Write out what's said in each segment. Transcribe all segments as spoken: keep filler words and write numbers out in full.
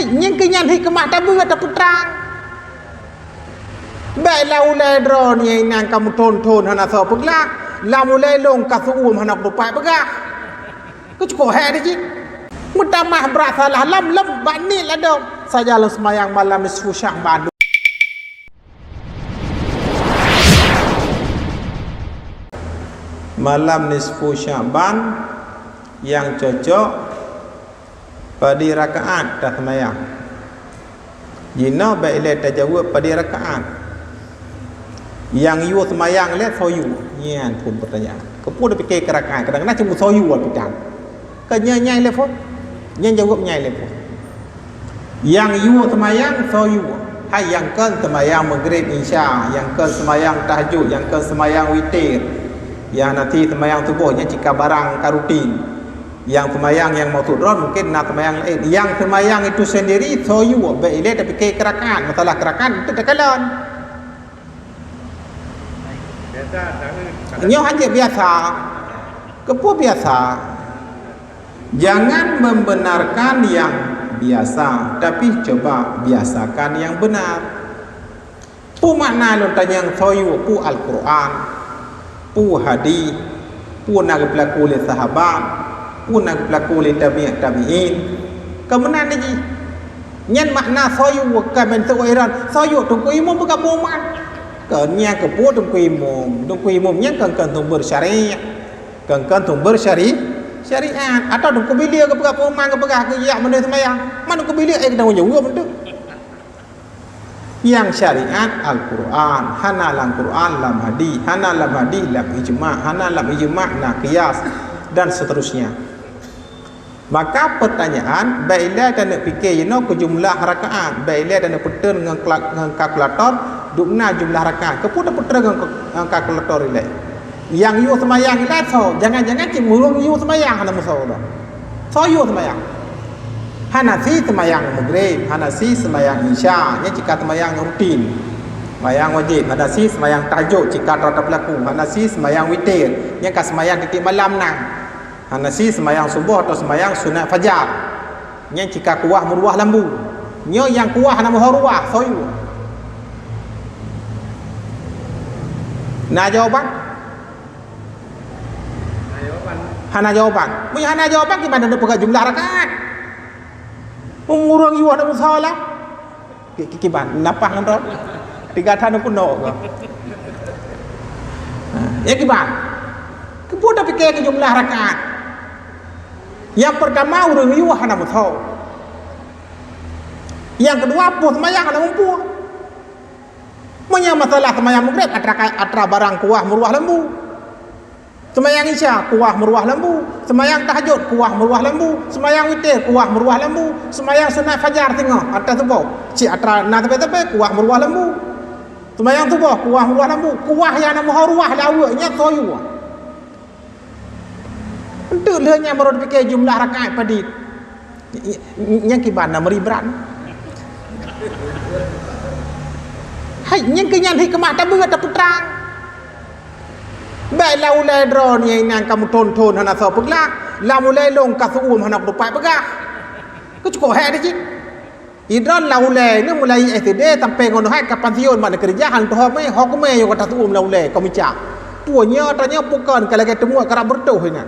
Nyang keu nyan hikmah tabeuet tapeutrang. Bèk lam ulèe droeneuh nyang ka meuthon-thon hana soe peugah, lam ulèe lôn ka seu-uem hana kutupat peugah. Keu cukôp hék di cit. Meutamah brat salah lam, lam bak niet ladôm. Saja lôn seumayang malam nisfu Sya'ban. Malam nisfu Sya'ban nyang cocok padum rakaat taseumayang. Jinoe bèk ilèe tajaweueb padum rakaat. Nyang yue seumayang lé soe yue, nyan phôn peutanyaan. Keupeue tapike keu rakaat, kadang-kadang cuma soe yue pih tan. Ka nyan, nyan lé phôn. Nyan jaweueb nyan lé phôn. Nyang yue seumayang soe yue. Hai nyang kon seumayang Maghrib, Isya, nyang kon seumayang Tahajud, nyang kon seumayang Witir, nyang na seumayang Suboh, nyan cit ka barang ka rutin. Nyang seumayang nyang maksud droe mungkin na seumayang laén. Nyang seumayang itu sendiri soe yue, bèk ilèe tapike keu rakaat, masalah keu rakaat itu takalon. Nyoe hanjeuet biasa. Keupeue biasa? Jangan membenarkan yang biasa, tapi coba biasakan yang benar. Peue makna lôn tanyong soe yue, peue Al-Qur'an, peue hadih, peue na geupeulaku lé sahabat, peue na geupeulaku lé tabi'-, tabi'in. Ka meunan jih. Nyan makna soe yue, ka ban seuôt iran, soe yue Teungku Imum peugah peue makna. Ka nyan keupeue Teungku Imum? Teungku Imum nyan kon, kon sumber syariat. Kon, kon sumber syari-, syariat. Atawa Teungku Bileu geupeugah peue makna geupeugah keu jak meunyoe seumayang. Man Teungku Bileu, eh, keuneuk jaweueb beutôi. Nyang syariat Al-Qur'an, hana lam Qur'an, lam hadih, hana lam hadih, lam ijma', hana lam ijma', na qiyas, dan seterusnya. Maka peutanyaan, bèk ilèe taneuk pike jinoe keu jumlah rakaat, bèk ilèe taneuk peuteun ngon kla-, ngon kalkulator, dum na jumlah rakaat. Keupeue tapeutreun ngon, ngon kalkulator ilèe? Nyang yue seumayang ilèe soe? Jangan-jangan cit ureueng yue seumayang hana meusoe dah. Soe yue seumayang? Hana sie seumayang Maghrib, hana sie seumayang Isya, nyan cit ka seumayang rutin. Seumayang wajéb, hana sie seumayang tahajud cit ka atra tapeulaku, hana sie seumayang witir, nyan ka seumayang tiep-tiep malam na. Hana sie seumayang Suboh atawa seumayang sunat fajar, nyan cit ka kuah meuruah lam bu. Nyoe nyang kuah hana meuho ruah, soe yue? Na jawaban? Hana jawaban. Meunyoe hana jawaban, kiban taneuk peugah jumlah rakaat? Ureueng yue hana meusoe lah. Ki-, ki-, kiban, na paih ngon droe? Tiga that keunoe goe. Ha, ya kiban. Keupeue tapike keu jumlah rakaat? Nyang peurtama, ureueng yue hana meusoe. Nyang keudua, poh seumayang hana muphom. Meunyoe masalah seumayang Maghrib, atra ka-, atra barang kuah meuruah lam bu. Seumayang Isya, kuah meuruah lam bu. Seumayang Tahajud, kuah meuruah lam bu. Seumayang Witir, kuah meuruah lam bu. Seumayang Sunat Fajar singoh, atra Suboh, cit atra na sabe-sabe, kuah meuruah lam bu. Seumayang Suboh, kuah meuruah lam bu. Kuah nyang na meuho ruah lam aweuek nyan soe yue? Enteuk lheueh nyan baru tapike jumlah rakaat padit. Nyang kiban na meuribran. Hai, nyang keu nyan hikmah tabeuet tapeutrang. Bèk lam ulèe droeneuh nyang ka meuthon-thon hana soe peugah, lam ulèe lôn ka seu-uem hana kutupat peugah. Keu cukôp hék di cit. Idroen lam ulèe nyoe mulai S D sampai ngon hai ka pansiun, mak neukeureuja han tuho mé, ho keumé yoh ka taseu-uem lam ulèe, ka meucah. Peue nyoe atra nyoe bukon ka lagèe teumuek karab beureutoh inan.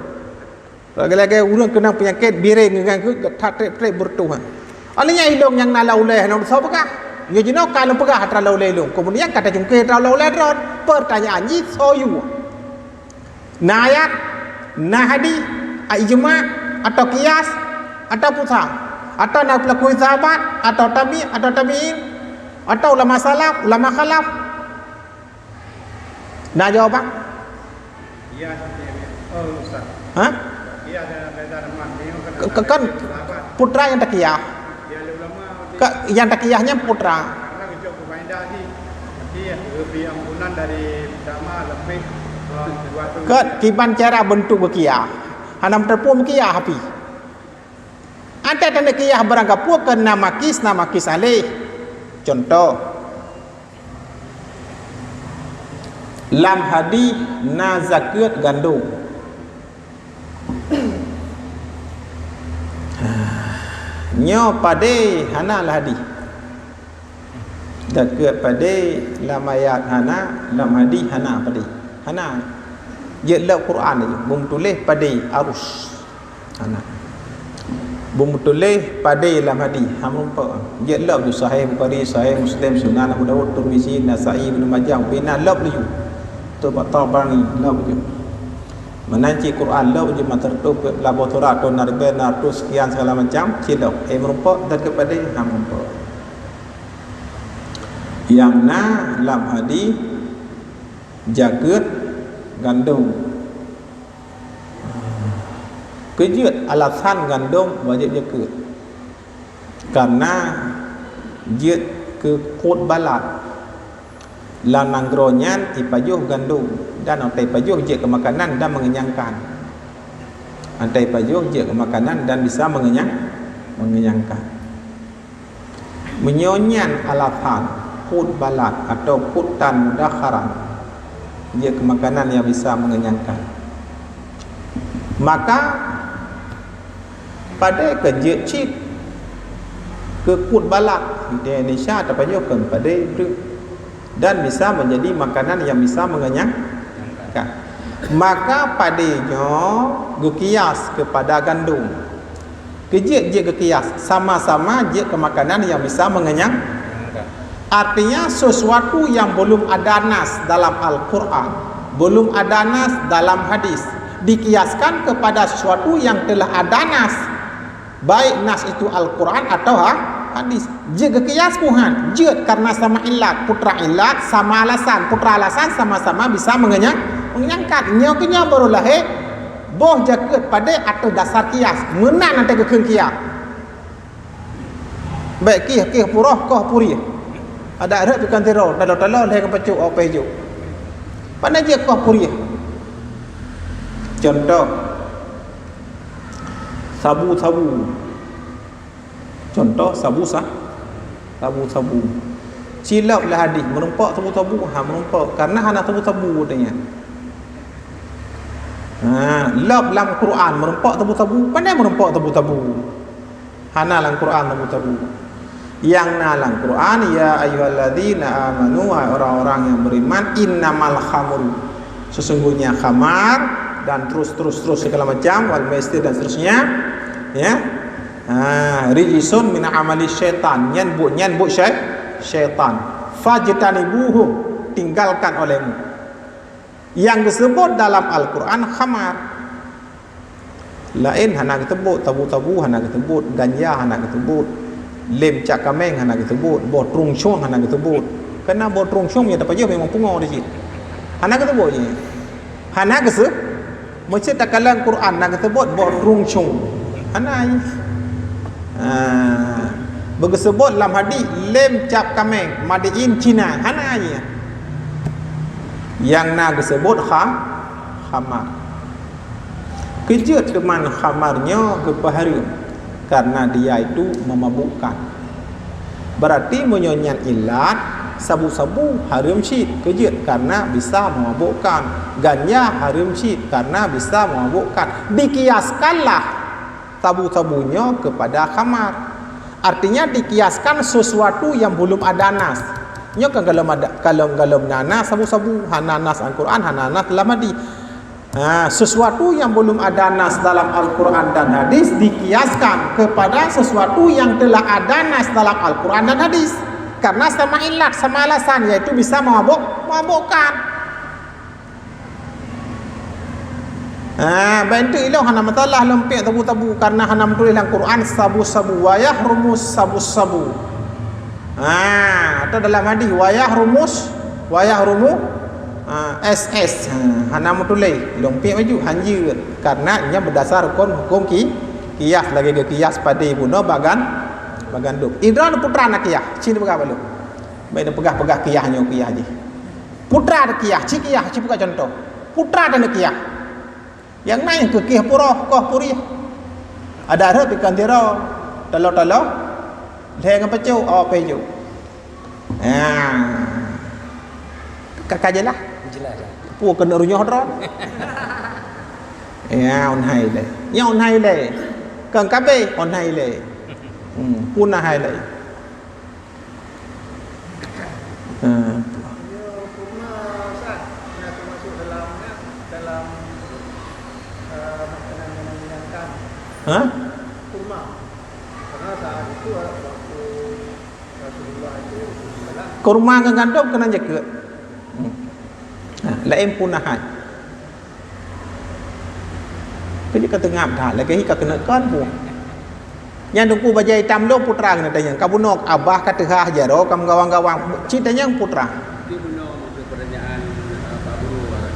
Lagèe-lagèe ureueng keunong peunyakét bireng ngon that trép-trép beureutoh. Aneuk nyan ilôn nyang na lam ulèe hana soe peugah. Nyoe jinoe ka lôn peugah atra lam ulèe lôn. Keumudian ka tacungké atra lam ulèe droen. Peurtanyaan jih soe yue? Na ayat, na hadih, a ijma', atau qiyas, atau peue sa, atau na peulaku sahabat, atau tabi', atau tabi'in, atau ulama salaf, ulama khalaf. Na jawaban? Iya, oh, Ustaz. Hah? Iya, ada, ada, ada, ada, Ke-, ke-, kan putra nyang takiyah. Iya, ada ulama. Ka, nyang takiyah nyan putra. Karena itu faedah ni. Berarti lebih ampunan dari pertama lebih, eh, dua tu. Ke kiban cara bentuk beukiyah. Hana meuteupue beukiyah api. Ata tanda kiyah barang gapeue keu na makis, na makis aleh. Contoh, lam hadih na zakeuet gandom. Nyoe padé hana lam hadih. Dakeuet padé lam ayat hana, lam hadih hana padé. Hana. Jeuet lom Quran laju. Beumeutuleh padé arus. Hana. Beumeutuleh padé lam hadih. Hana meurumpok. Jeuet lom ju Sahih Bukhari, Sahih Muslim, Sunan Abu Daud, Tirmizi, Nasai, Ibnu Majah, bina lom laju. Tu bak Tabrani lom laju. Meunan cit Quran lom jeuet mata reutôh peuet blaih boh surat, atau na ribèe, na reutôh sekian segala macam, cit lom. Eh, meurumpok dakeuet padé? Hana meurumpok. Nyang na lam hadih, jakeuet gandom. Keu jeuet alasan gandom wajéb jakeuet. Karena jeuet keu qut balad. Lam nanggroe nyan ipajoh gandom, dan watèe ipajoh jeuet keu makanan dan mengenyangkan. Watèe ipajoh jeuet keu makanan dan bisa mengenyang, mengenyangkan. Meunyoe nyan alasan qut balad atau qutan mudakharan, jeuet keu makanan nyang bisa mengenyangkan, maka padé ka jeuet cit keu qut balad. Di Indonesia tapajoh keu padé breueh dan bisa menjadi makanan yang bisa mengenyangkan. Maka padé nyoe geukias kepada gandom. Keu jeuet jeuet geukias, sama-sama jeuet keu makanan yang bisa mengenyang. Artinya, sesuatu yang belum ada nas dalam Al-Quran, belum ada nas dalam hadis, dikiaskan kepada sesuatu yang telah ada nas, baik nas itu Al-Quran atau ha-, hadis. Jeuet geukias buhan, jeuet karena sama ilat, putra ilat, sama alasan, putra alasan sama-sama bisa mengenyang, mengenyangkan. Nyoe keu nyoe baru lahé, boh jakeuet padé ateueh dasar kias, meunan watèe geukheun kias. Bèk kieh, kieh puroh, koh purieh. Adak rhot tukang tiro, talo-talo lhèe ngon pacok, oh, peuh jok. Pane jeuet koh purieh. Contoh, sabu-sabu. Contoh, sabu sa-, sabu-sabu. Cilok lah hadih, meurumpok sabu-sabu? Ha, meurumpok. Karena hana sabu-sabu katanya. Ha, lop lam Quran, meurumpok sabu-sabu? Pane meurumpok sabu-sabu? Hana lam Quran tabu-tabu. Nyang na lam Quran, "Ya ayyuhalladzina amanu," wahai orang-orang yang beriman, "innamal khamru," sesungguhnya khamar, dan terus, terus, terus segala macam, "wal maisir," dan seterusnya, ya. Ha, "rijsun min amali syaitan," nyan buet, nyan buet syai-, syaitan. "Fajtanibuhu," tinggalkan olehmu. Nyang geuseubot dalam Al-Quran khamar. Laén hana geuseubot, tabu-tabu hana geuseubot, ganja hana geuseubot, lem cap kaméng hana geuseubot, boh trueng syong hana geuseubot. Karena boh trueng syong nyang tapajoh memang pungo di cit. Hana geuseubot nyan. Hana geuseu-, meucit takalon Quran na geuseubot boh trueng syong. Hana nyan. Ha, beugeuseubot lam hadis lem cap kaméng, made in Cina. Hana nyan. Nyang na geuseubot kha-, khamar. Keujeuet teuma khamar nyoe geupeuhareuem, karena dia itu memabukkan. Berarti meunyoe nyan ilat, sabu-sabu hareuem cit, keujeuet karena bisa memabukkan. Ganja hareuem cit karena bisa memabukkan. Dikiaskanlah sabu-sabu nyoe kepada khamar. Artinya dikiaskan sesuatu yang belum ada nas. Nyoe kan kalau ada, kalau, kalau na nas sabu-sabu, hana nas Al-Quran, hana nas dalam hadis. Ha, sesuatu yang belum ada nas dalam Al-Quran dan hadis dikiaskan kepada sesuatu yang telah ada nas dalam Al-Quran dan hadis. Karena sama ilat, sama alasan, yaitu bisa memabuk, memabukkan. Ha, bantu ilong hana masalah lom piek sabu-sabu karena hana meutuléh lam Quran sabu-sabu, wayah rumus sabu-sabu. Ha, atau dalam hadis wayah rumus, wayah rumu, ha, S S. Ha, hana meutuléh, lom piek baju hanjeuet karena nya berdasar hukum, hukum ki-, kias lagée geukias padé bunoe bagan, bagandum. Idroe putra na kias, cit peugah balu. Baik peugah-peugah kias nyoe kias jih. Putra teukiah, ci kiah, ci buka contoh. Putra dan kiah. Yang naik ke kih puroh, koh purih. Ada rot ikan tiro, talo-talo. Lheng apa cuk, awak pejuk. Ha. Kakak je lah. Jelas dah. Pu kena runyuh dron. Ya, on hai le. Ya, on hai le. Kang kabe, on hai le. Hmm, punah hai laén. Ha. Ha? Kurma ngon gandom keunan jakeuet. Hmm. Ha, laén punah hai. Keu jih ka teungab that, lagèe hi ka keuneuk kon pu. Nyan Teungku bajèe itam lôn putra keuneuk tanyong. Ka bunoe abah ka teuhah jaroe ka meugawang-gawang. Cit tanyong putra. Di bunoe meukeue pertanyaan, eh, Pak Guru, eh,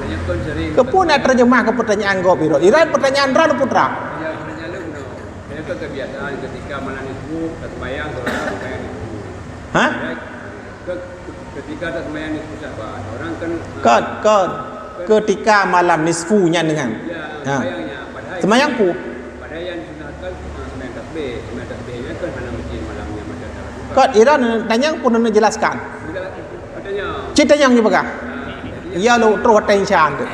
tanyong kon sering. Keu peue na terjemah keu pertanyaan gob Iron? Iron pertanyaan droen putra. Ya, pertanyaan lôn bunoe. Tanyong kon kebiasaan ketika malam nisfu, tak sembahyang, seorang sembahyang nisfu. Ha? Ya, ke-, Ketika tak sembahyang nisfu Sya'ban, orang kan, ah, Kon, kon. Ketika malam nisfu nyan dengan. Ya, Ha. sembahyangnya, padahal Sembahyang pu. Padahal yang disunahkan, ah, sembahyang tasbih. Sembahyang tasbihnya kan hana mesti malamnya macam dalam Kon, Iron tanyong pun neujelaskan. Sudah, katanya. Cit tanyong nyoe peugah. Ah, jadi Ya lo terus watèe insya tu.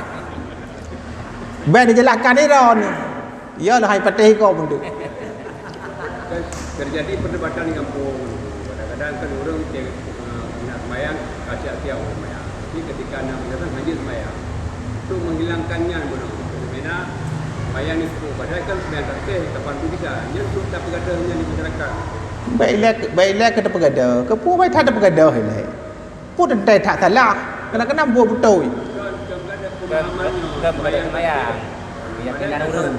Bèk dijelaskan Iron. Iyalah, hai patéh iko pun tu. Terjadi perdebatan di kampung. Kadang-kadang kan ureueng cek, eh, nak sembahyang, kacak tiang ureueng sembahyang. Tapi ketika nak meunasah, hana sembahyang. Untuk menghilangkan nyan bunoe, fenomena sembahyang ni padahal kan sembahyang tasbih, kapan pun bisa. Nyan untuk tak peugah nyan di masyarakat. Baiklah, baiklah kita peugah. Keu peue baik that peugah ilèe. Peue teuntèe that salah, kadang-kadang buet beutôi. Kan, kan, kan, kan, kan, kan, ureueng.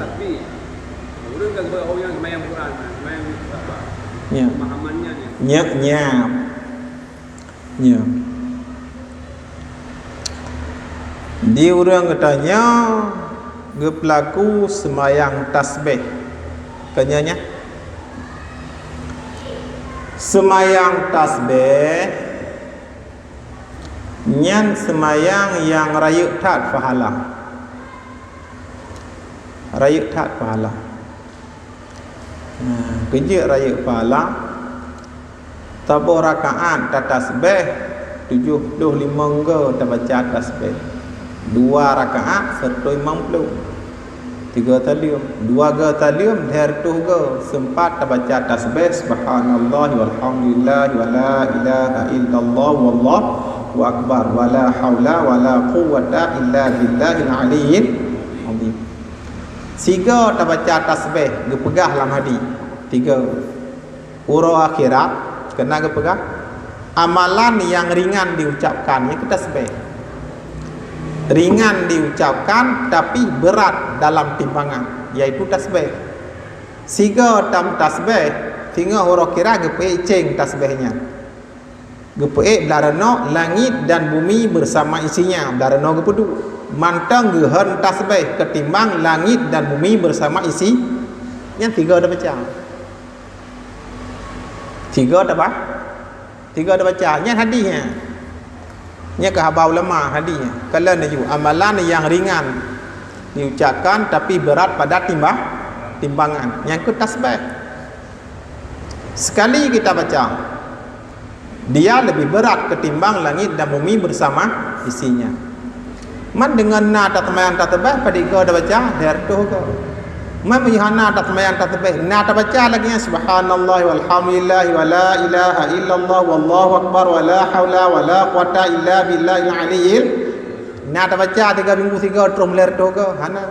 Ureueng kan, ureueng yang sembahyang Quran, sembahyang apa? Ya. Pemahamannya, ya. Ya, ya. Ya. Di ureueng geutanyoe geupeulaku seumayang tasbih. Keunyoe nyan? Seumayang tasbih Nyan seumayang nyang rayeuk that pahala. Rayeuk that pahala. Nah, keu jeuet rayeuk pahala, saboh rakaat tatasbih tujoh ploh limong go tabaca tasbih. Dua rakaat seratus limong ploh. Tiga saleuem, dua go saleuem, lhèe reutôh go. Seumpat tabaca tasbih, subhanallah, walhamdulillah, wala ilaha illallah, wallahu akbar, wala haula wala quwwata illa billahil aliyyil azim. Sigo tabaca tasbih, geupeugah lam hadis. Tiga. Uroe akhirat, keunan geupeugah, amalan nyang ringan diucapkan, iaitu tasbih. Ringan diucapkan, tapi berat dalam timbangan, yaitu tasbih. Sigo tam tasbih, singoh uroe akhirat geupeuék céng tasbih nyan. Geupeuék blah reunok, langit dan bumi bersama isinya, blah reunok geupeuduek. Mantong geuhon tasbih ketimbang langit dan bumi bersama isi, nyan sigo tabaca. Tiga taba-, tiga tabaca. Nyan hadis nyan. Nyan keuh haba ulama hadis nyan. Kalon laju amalan nyang ringan diucapkan tapi berat pada timba-, timbangan. Nyan keuh tasbih. Sekali kita baca, dia lebih berat ketimbang langit dan bumi bersama isinya. Man deungon na taseumayang tasbih, padum go tabaca, lhèe reutôh go. Man meunyoe hana taseumayang tasbih, na tabaca lagèe nyan, subhanallah walhamdulillah wala ilaha illallah wallahu akbar wala haula wala quwata illa billahil aliyyil. Na tabaca tiga minggu sigo troh lhèe reutôh go, hana.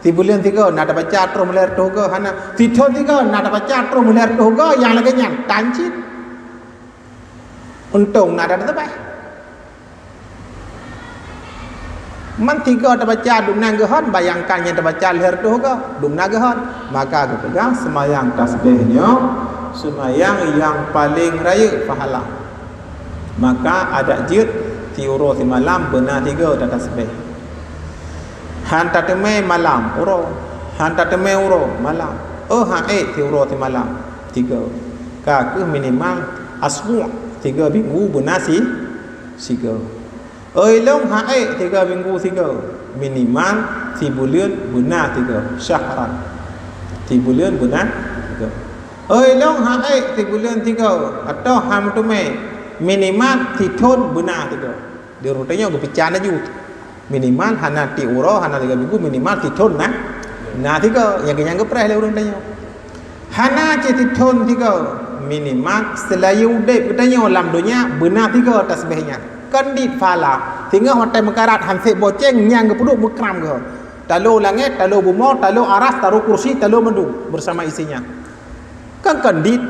Sibuleuen sigo na tabaca troh lhèe reutôh go, hana. Sithon sigo na tabaca troh lhèe reutôh go, nyang lagèe nyan tan cit. Untông na tatasbih. Man tiga tabaca dum na geuhon, bayangkan nyang tabaca lhèe reutôh go, dum na geuhon. Maka geupeugah seumayang tasbih nyoe seumayang nyang paleng rayeuk pahala. Maka adak jeuet siuroe simalam beuna tiga tatasbih. Han tateumé malam uroe, han tateumé uroe malam. Oh han ék siuroe simalam tiga. Ka keuh minimal asbu' tiga minggu beuna si sigo. Oi lôn han ék tiga minggu sigo, minimal sibuleuen beuna sigo, syahran. Sibuleuen beuna sigo. Oi lôn han ék sibuleuen sigo, atau han meuteumé, minimal sithon beuna sigo. Di ureueng tanyoe geupeucah laju. Minimal hana tiep uroe, hana tiga minggu, minimal sithon na, na sigo. Nyang keunyan geupreh lé ureueng tanyoe. Hana cit sithon sigoe, minimal seulayeue udeb geutanyoe lam donya beuna sigoe tasbeh nyan. Kon dit pahala, singoh watée meukarat han sép boceng nyang geupeuduek meukram geuh. Talo langét, talo bumoe, talo aras, talo kursi, talo mandum bersama isinya. Kon, kon dit.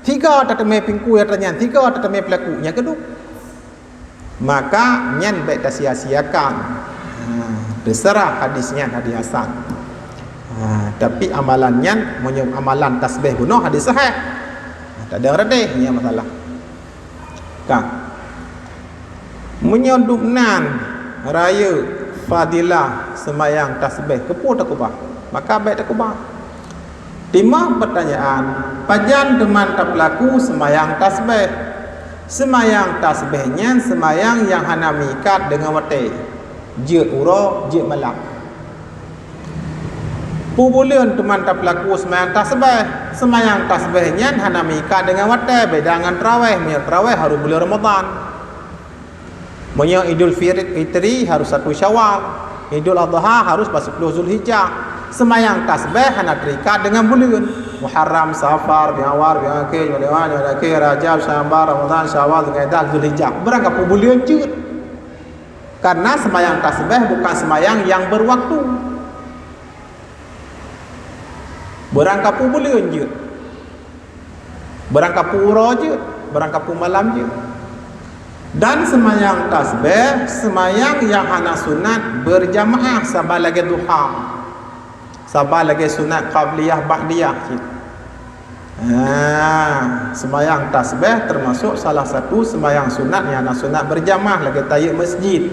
Sigoe tateumé pingku nyang tanyan, sigoe tateumé peulaku nyang keuduek. Maka nyan bék tasia-siakan. Ha, teuseurah hadis nyan hadis hasan. Ha, tapi amalan nyan, meunyoe amalan tasbeh bunoe hadis sahih. Ha, tak ada redeh, nyan masalah. Ka. Meunyoe dum nan rayeuk fadilah seumayang tasbeh, keupeue takeubah? Maka bék takeubah. Timang peutanyaan, pajan teuma tapeulaku seumayang tasbeh? Seumayang tasbeh nyan seumayang nyang hana meuikat deungon watée, jeuet uroe, jeuet malam. Peue buleuen teuma tapeulaku seumayang tasbeh? Seumayang tasbeh nyan hana meuikat deungon watée, beda ngon teurawéh. Meunyoe teurawéh harôh buleuen Ramadhan. Meunyoe Idul Fir-, Fitri harôh satu Syawal, Idul Adha harôh bak siploh Zulhijjah. Seumayang tasbeh hana teuikat deungon buleuen. Muharram, Safar, Biawar, Biakhé, Jumadil Awal, Jumadil Akhir, Rajab, Sya'ban, Ramadhan, Syawal, Zulkaidah, Zulhijjah. Beurangkapeue buleuen jeuet. Karena seumayang tasbeh bukan seumayang nyang berwaktu. Beurangkapeue buleuen jeuet. Beurangkapeue uroe jeuet, beurangkapeue malam jeuet. Dan seumayang tasbeh, seumayang nyang hana sunat beurjamaah saban lagée duha. Saban lagée sunat qabliyah ba'diyah cit. Ha, seumayang tasbeh teumasok salah satu seumayang sunat nyang hana sunat beurjamaah lagée tahiyeut masjid.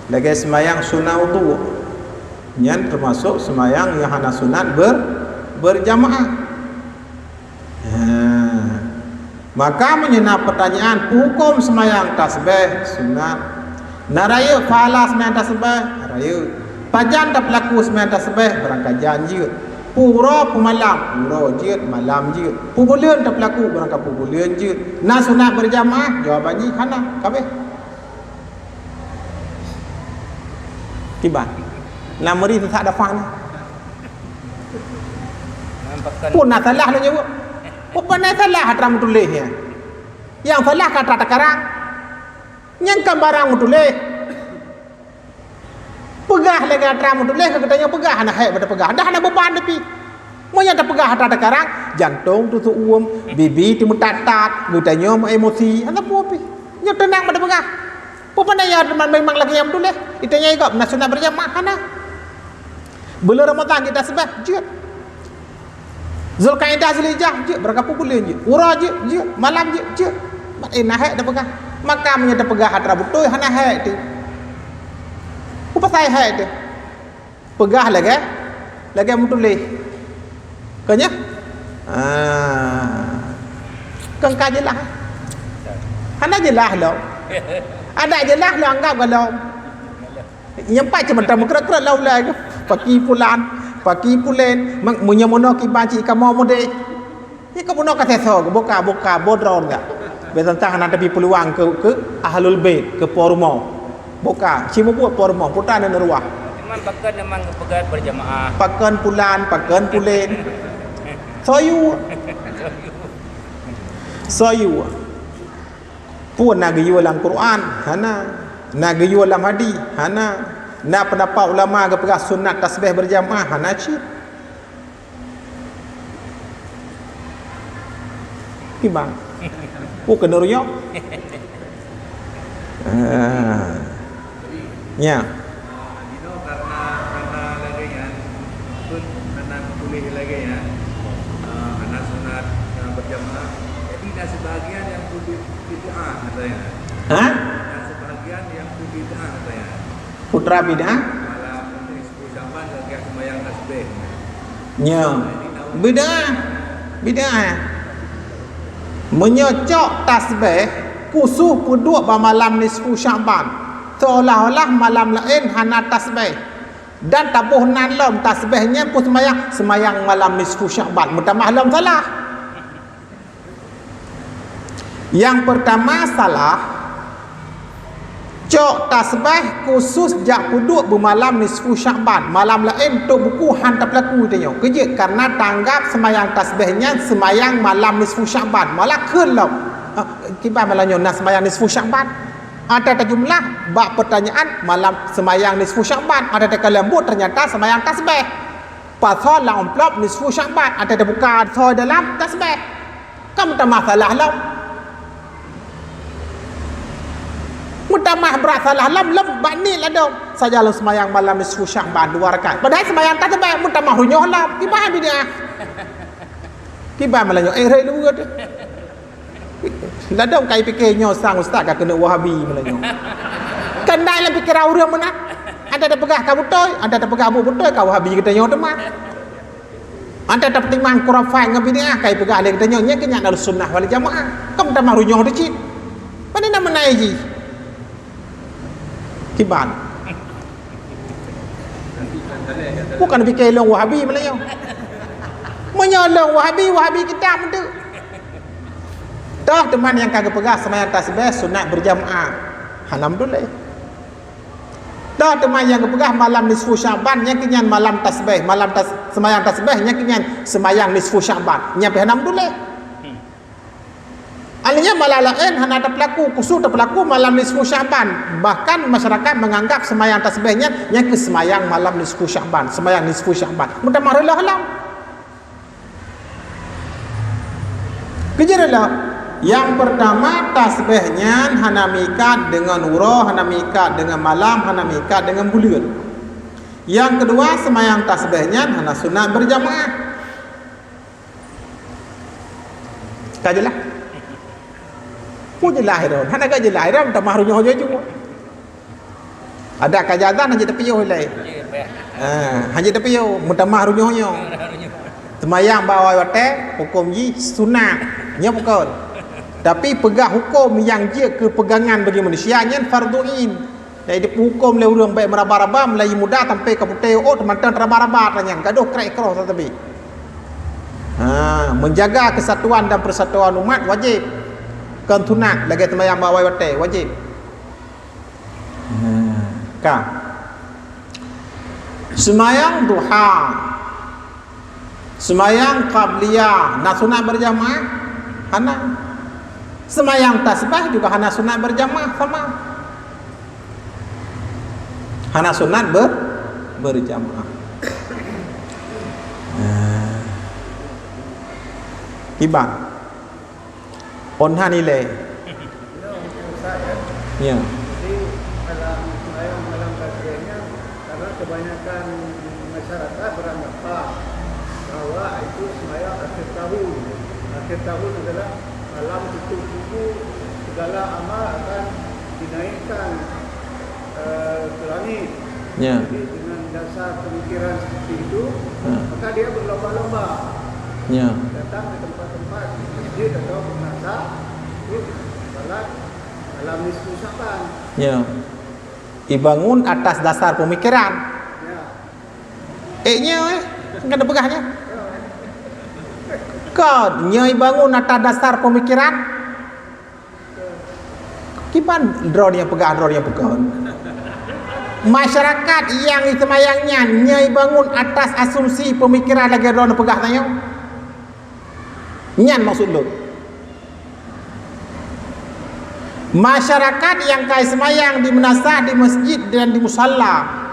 Lagée seumayang sunat wudhu. Nyan teumasok seumayang nyang hana sunat ber-, beurjamaah. Ha. Maka meunyoe na peutanyaan, peue hukôm seumayang tasbeh? Sunat. Na rayeuk pahala seumayang tasbeh? Rayeuk. Pajan tapeulaku seumayang tasbeh? Beurangkajan jeuet. Peue uroe, peue malam? Uroe jeuet, malam jeuet. Peue buleuen tapeulaku? Beurangkapeue buleuen jeuet. Na sunat beurjamaah? Jawaban jih hana. Kabeh. Kiban. Na meuri seusak dafah ni. Pun na salah lôn jaweueb. Bukan na salah atra meutuléh nyan. Nyang salah ka atra takarang. Nyan kan barang meutuléh. Peugah lagée atra meutuléh ka geutanyoe peugah, hana hék bak tapeugah. Dah hana beuban tapi. Meunyoe tapeugah atra takarang, jantong teuseuuem, bibi teumeutat-tat, geutanyoe meuemosi, hana peue pih. Nyoe teunang bak tapeugah. Peue pandai ya teuma memang lagée nyang meutuléh. Itanya gob na sunat beurjamaah hana. Buleuen Ramadhan jeuet tasbeh, jeuet. Zulkaidah, Zulhijjah, jeuet. Beurangkapeue buleuen jeuet. Uroe jeuet, jeuet. Malam jeuet, jeuet. Mat eh na hék tapeugah. Maka meunyoe tapeugah atra beutôi hana hék teuh. Peue pasai hék teuh? Peugah lagée, lagée meutuléh. Kon nyan? Ah. Kon ka jeulaih. Hana jeulaih lom. Adak jeulaih lom anggab gohlom. Nyang pat cuma tameukrot-krot lam ulée geuh. Paki pulan, paki pulen. Meunyoe meunoe kiban cit kamoe mudeh. Nyan keubunoe ka sesoe, buka, buka, bodron ka. Biasa tang hana tapi peuluang keu, keu ahlul bait, keu po rumoh. Buka, simubuet po rumoh, putra dan ruah. Memang pakon memang peugah berjamaah. Pakon pulan, pakon pulen. Soyu. Soyu. Pun na geuyue lam Quran, hana. Na geuyue lam hadis, hana. Na pendapat ulama geupeugah sunat tasbih berjamaah, hana cit. Kiban. Oh, keuneuk ruyoh. Ah. Nya. Dinoe karena, karena lagée nyan, pun karena kuliah lagée nyan, ah, hana sunat, ah, berjamaah. Jadi, na sebahagian nyang peubi-, bid'ah, katanya. Hah? Na sebahagian nyang peubi-, bid'ah, katanya. Putra bid'ah? Malam Seumayang tasbih. Nya. Bid'ah. Bid'ah. Meunyoe cok tasbih khusus peuduek bak malam nisfu Sya'ban, seolah-olah malam laén hana tasbih. Dan taboh nan lom tasbih nyan pun seumayang, seumayang malam nisfu Sya'ban, meutamah lom salah. Nyang pertama salah, Cok tasbeh khusus jak peuduek beumalam nisfu Sya'ban. Malam laén tok buku han tapeulaku tanyoe. Keujeuet karena tanggap seumayang tasbeh nyan seumayang malam nisfu Sya'ban. Malah kheun lom. Ah, kiban malam nyoe na seumayang nisfu Sya'ban. Ada tajumlah bak pertanyaan malam seumayang nisfu Sya'ban. Ada takalon buet ternyata seumayang tasbeh. Pasoe lam amplop nisfu Sya'ban. Ada tabuka soe dalam tasbeh. Kan meutamah salah lom. Meutamah brat salah lom, lom bak niet ladom. Saja lom seumayang malam nisfu Sya'ban dua rakaat. Padahai seumayang tasbeh meutamah runyuh lom. Kiban bid'ah. Kiban malam nyoe, eh, rai luweue teuh. Ladom kai pike nyoe sang ustaz ka keuneuk Wahabi malam nyoe. Kan dai lam pikeran ureueng meunan. Ada tapeugah ka beutôi, ada tapeugah buet beutôi ka Wahabi geutanyoe teuma. Ata tapeutimang khurafat ngon bid'ah, kai peugah lé geutanyoe nyan keu nyan Ahlussunnah wal Jamaah. Ka meutamah runyuh teuh cit. Pane na meunan jih? Kiban. Bukan pike lôn Wahabi malam nyoe. Meunyoe lôn Wahabi, Wahabi kitab meuteuk. Toh teuma nyang ka geupeugah seumayang tasbeh sunat berjamaah. Alhamdulillah. Toh teuma nyang geupeugah malam nisfu Sya'ban, nyan keuh nyan malam tasbeh, malam tas-, seumayang tasbeh, nyan keuh nyan seumayang nisfu Sya'ban. Nyan pih alhamdulillah. Artinya malam laén hana tapeulaku, khusus tapeulaku malam nisfu Sya'ban. Bahkan masyarakat menganggap seumayang tasbeh nyan, nyan keuh seumayang malam nisfu Sya'ban, seumayang nisfu Sya'ban. Meutamah reuloh lom. Keujeuet lom, nyang peurtama, tasbeh nyan hana meuikat deungon uroe, hana meuikat deungon malam, hana meuikat deungon buleuen. Nyang keudua, seumayang tasbeh nyan hana sunat beurjamaah. Ka jeulaih? Peue jeulaih droe? Hana ka jeulaih droe, tamah runyuh jujue. Adak ka jazan hana jeuet tapiôh ilée. Ha, hana jeuet tapiôh, meutamah runyuh nyoe. Seumayang bak awai watée, huköm jih sunat. Nyoe bukon. Tapi peugah huköm nyang jeuet keu peugangan bagi manusia nyan fardhu ain. Jadi dipeuhuköm lé ureuëng bék meuraba-raba, mulai muda sampai ka putéh ôk, teumantong teuraba-raba tanyan, gadôh krek kroh tatabi. Ha, menjaga kesatuan dan persatuan umat wajib. Kon sunat lagée seumayang bak awai watée, wajib. Nah, ka. Seumayang duha, seumayang qabliyah, na sunat berjamaah? Hana. Seumayang tasbih juga hana sunat berjamaah, sama. Hana sunat ber-, berjamaah. Nah. Kiban. Ôn han ilée. Ya. Jadi, malam, sembahyang malam takbirnya, karena kebanyakan masyarakat beranggapan bahwa itu sembahyang akhir tahun. Akhir tahun adalah malam tutup buku, segala amal akan dinaikkan eh, ke langit. Ya. Jadi, dengan dasar pemikiran seperti itu, ha, maka dia berlomba-lomba, ya, datang ke tempat-tempat masjid atau ke madrasah untuk salat malam nisfu Sya'ban. Ya. Ibangun atas dasar pemikiran. Ya. Eh, nyoe, eh, kan peugah nyoe. Kon, nyoe ibangun atas dasar pemikiran. Kiban droe nyang peugah, droe nyang peugah. Masyarakat nyang seumayang nyan, nyan ibangun atas asumsi pemikiran lagée droe peugah tanyoe. Nyan maksud lôn. Masyarakat nyang ka seumayang di meunasah, di masjid dan di musalla,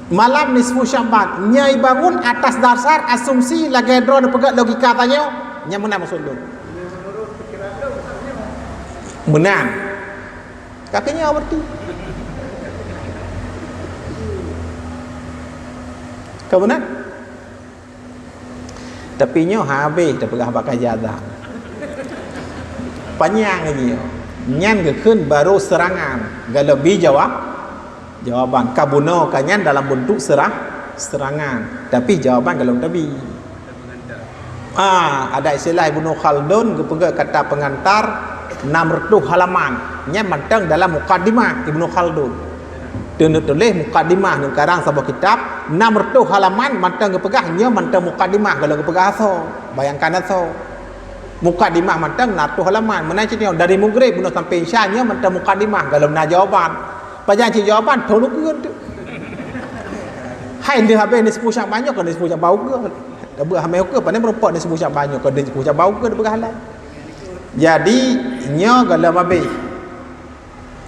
malam nisfu Sya'ban, nyan ibangun atas dasar asumsi lagée droe neupeugah logika tanyoe, nyan meunan maksud lôn. Meunan. Ka keuh nyoe berarti. Ka meunan? Tapi nyoe habéh tapeugah bak ka jazan. Panyang lagée nyoe. Nyan geukheun barô seurangan. Galom bi jawab, jawaban. Ka bunoe ka nyan dalam beuntuk serah-, seurangan. Tapi jawaban galom tabi. Ah, ada istilah Ibnu Khaldun geupeugah kata pengantar enam ratus halaman. Nyan mantong dalam mukadimah Ibnu Khaldun. Teuneutuléh mukadimah neukarang saboh kitab, enam ratus halaman mantong geupeugah, nyoe mantong mukadimah, kalau geupeugah asoe, bayangkan asoe. Mukadimah mantong na tuh halaman. Meunan cit nyoe dari Maghrib bunoe sampai Isya nyoe mantong mukadimah, galom na jawaban. Pajan cit jawaban, thon ukeue tu. Hai lheueh habéh nisfu Sya'ban nyoe, ka nisfu Sya'ban ukeue. Dak beuh hamé ukeue, pane meureumpok nisfu Sya'ban nyoe, ka nisfu Sya'ban ukeue, dipeugah lé. Jadi, nyoe galom habéh.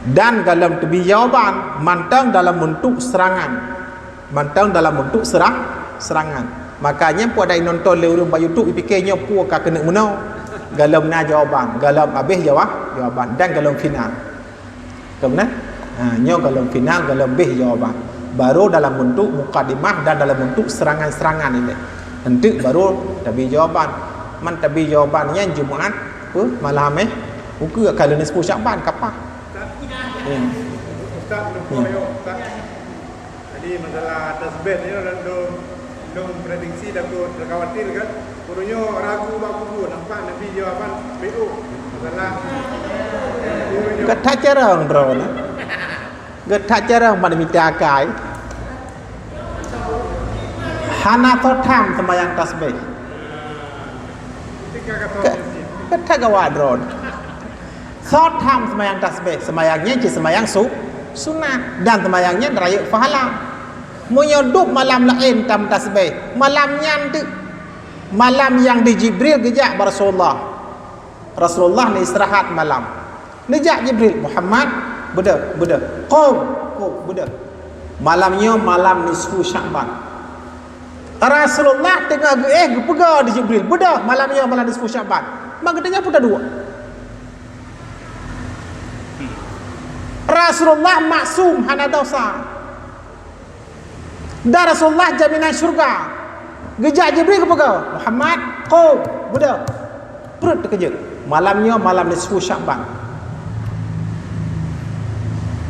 Dan galom teubi jawaban, mantong dalam bentuk serangan. Mantong dalam bentuk serang, serangan. Makanya, peue dak inonton lé ureuëng bak YouTube, ipike nyoe peue ka keuneuk meunoe. Galom na jawaban, galom habéh jawab, jawaban, dan galom final. Ka beuna? Ha, nyoe galom final, galom béh jawaban. Baru dalam bentuk mukadimah dan dalam bentuk serangan-serangan ilée. Enteuk baru tabi jawaban. Man tabi jawaban nyan Jumaat, peue, malam, eh, ukeue ka lheueh nisfu Sya'ban, kapah. Ya. Ustaz, ya. Jadi, masalah tasbih ni, lôn, lôn, lôn prediksi takot, khawatir kan. Ureuëng nyoe ragu bak kubu, nampak Nabi jawaban, B O. Masalah, ureuëng nyoe Gata carông droeneuh. Gata carông ban mita akai. Hana soe tham seumayang tasbih. Ketika kata Ke-, Yasin. Gata gawa droeneuh. Soe tham seumayang tasbih, seumayang nyan cit seumayang su-, sunat, dan seumayang nyan rayeuk pahala. Meunyoe dub malam laén tam tasbih, malam nyan teuk, malam nyang di Jibril geujak bak Rasulullah. Rasulullah neuistirahat malam. Neujak Jibril, "Muhammad, beudôh, beudôh. Qum, qum, beudôh." Malam nyoe malam nisfu Sya'ban. Rasulullah teungoh geuéh geupeugah di Jibril, "Beudôh, malam nyoe malam nisfu Sya'ban." Maka geutanyoe peue taduek? Rasulullah maksum, hana desya. Dan Rasulullah jaminan syurga. Geujak Jibril geupeugah, "Muhammad, qum, beudôh." Pruet teukeujot. Malam nyoe malam nisfu Sya'ban.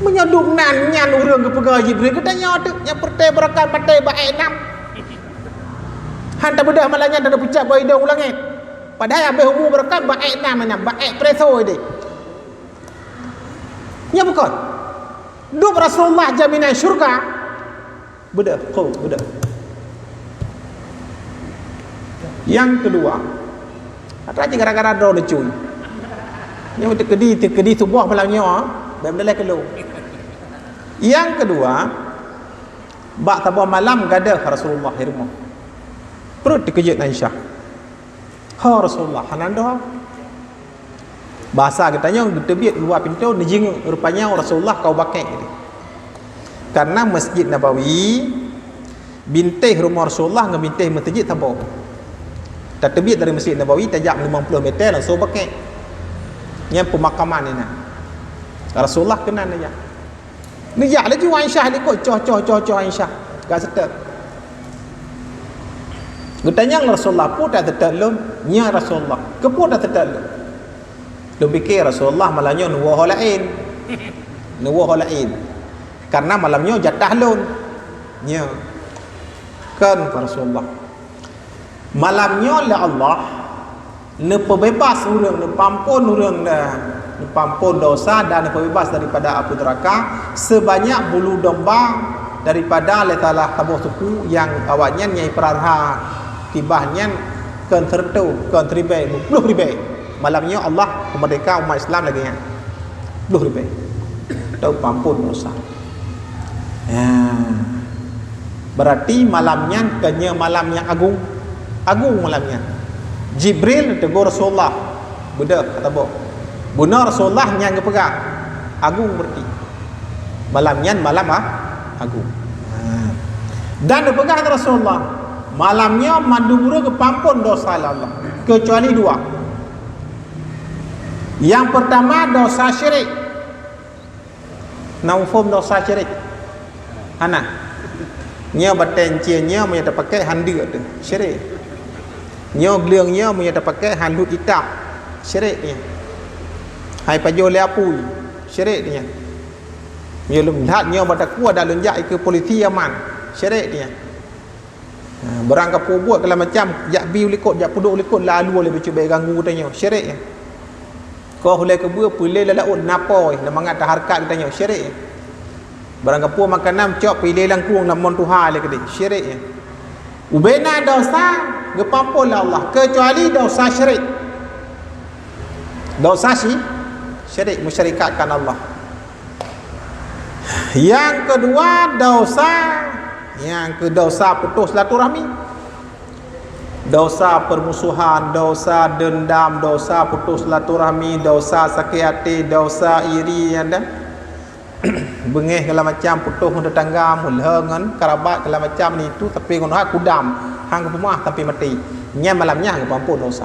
Meunyoe dum nan nyan ureuëng geupeugah Jibril, geutanyoe teuk nyang peureutée beurakan batée bak ék nam. Han tabeudôh malam nyan dan peucab bak idong u langét. Padahai habéh umu beurakan bak ék nam nyan, bak ék preso ideh. Nyan bukon. Dub Rasulullah jaminan syurga. Beudôh, qum, beudôh. Nyang keudua, atra cit gara-gara droe lucu. Nyang teukeudi, teukeudi suboh malam nyoe, bèk meudalai keu lôn. Nyang keudua, bak saboh malam gadôh Rasulullah di rumoh. Pruet teukeujot Aisyah. "Ho Rasulullah, hana droe." Bahasa geutanyoe geuteubiet luwa pintoe, neujingeuk, rupanya Rasulullah ka u bakée. Karena Masjid Nabawi, bintéh rumoh Rasulullah ngon bintéh meuseujid saboh. Tateubiet dari Masjid Nabawi, tajak limong ploh meter, langsung bakée. Nyan peumakaman inan. Rasulullah keunan tajak. Neujak laju Aisyah likot, coh, coh, coh, coh Aisyah. Ka seutôt. Geutanyong lé Rasulullah, "Peue taseutôt lôn?" "Nyan Rasulullah." "Keupeue taseutôt lôn?" Lôn pike Rasulullah malam nyoe neuwoe ho laén. Neuwoe ho laén. Karena malam nyoe jatah lôn. Nyoe. Kon, kheun Rasulullah. Malam nyoe lé Allah neupeubeubaih ureuëng, neupeuampôn ureuëng, neupeuampôn desya dan neupeubeubaih daripada apui neuraka seubanyak bulu domba daripada lé salah saboh suku nyang awaknyan nyang ipeurara tibah nyan kon seureutôh, kon siribèe, ploh ribèe. Malam nyoe Allah meumeurdeka umat Islam lagée nyan. Ploh ribèe. Teuh peuampôn desya. Ya. Berarti malam nyan kon nyoe malam nyang agung. Agung malam nyan. Jibril teugor Rasulullah. Beudôh, kata boh. Bunoe Rasulullah nyan geupeugah. Agung berarti. Malam nyan malam, ah, agung. Ha. Dan geupeugah lé Rasulullah, malam nyoe mandum ureuëng geupeuampôn desya lé Allah, keucuali dua. Nyang peurtama desya syirik. Na muphom desya syirik? Hana. Nyoe batée encien nyoe meunyoe tapaké han deuk teuh, syirik. Nyoe gleueng nyoe meunyoe tapaké han lut itak, syirik nyan. Hai pajoh lé apui, syirik nyan. Meunyoe lôn that nyoe bak takue dan lôn jak ikeue polisi aman, syirik nyan. Ha, barang kapeue buet segala macam, jak bi u likot, jak peuduek u likot, lalu lé bacut bék ganggu geutanyoe, syirik nyan. Koh ulée keubeue, peulée lam laôt, na po, na mangat tahareukat geutanyoe, syirik nyan. Barang kapeue makanan cok, peulée langkueng lam mon tuha lé keudeh, syirik nyan. Ubena desya geupeuampôn lé Allah, keucuali desya syirik. Dosa syi-, syirik, mensyarikatkan Allah. Yang kedua, dosa, yang kedua, dosa putus silaturahmi. Dosa permusuhan, dosa dendam, dosa putus silaturahmi, dosa sakit hati, dosa iri, ya dah. Beungéh segala macam, putus ngon tetangga, meulheueng ngon kerabat, segala macam ni itu, tapi ngon hak kudam, hang geupeumeu'ah sampai maté. Nyan malam nyan hang geupeuampon dosa.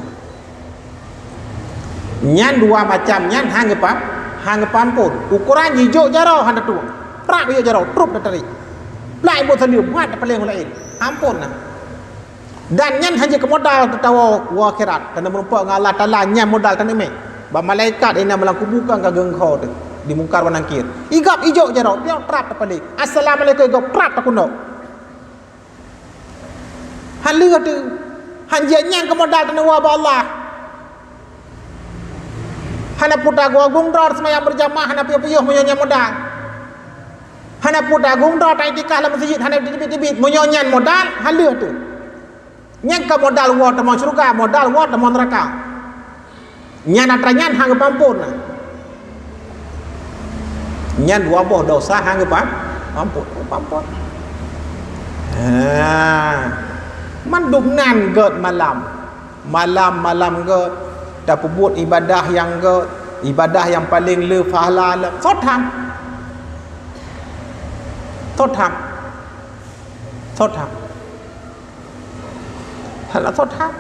Nyan dua macam nyan hang geupa-, hang geupeuampon. Ukoran jijok jaroe hana tueng. Prap jijok jaroe, trup tatarék. Plak iboh saleue, buat tapaléng laén. Ampon nah. Dan nyan hana keumodal teuh tawoe u akhirat, taneuk meurumpok ngon Allah Taala, nyan modal taneuk mé. Bak malaikat inan malam kubu kan ka geungkho teuh di Mungkar wa Nakir. Igab ijok jaroe, piôh trap tapaléng. Assalamualaikum, igab trap takeunoe. Han lheueh teuh. Han jeuet nyan keu modal taneuk woe bak Allah. Hana peue tagung-agung droe seumayang beurjamaah, hana piôh-piôh meunyoe nyan modal. Hana peue tagung droe taiktikaf lam meuseujid, hana teubiet-teubiet meunyoe nyan modal, han lheueh teuh. Nyan ka modal woe tamong syeuruga, modal woe tamong neuraka. Nyan atra nyan hang geupeuampon. Nyan dua boh dosa hang geupeuampon, geupeuampon. Ha. Mandum nan gét malam. Malam-malam gét tapeubuet ibadah nyang gét, ibadah nyang paleng le pahala lom. Sot hang. Sot hang. Sot hang. Hana sot hang.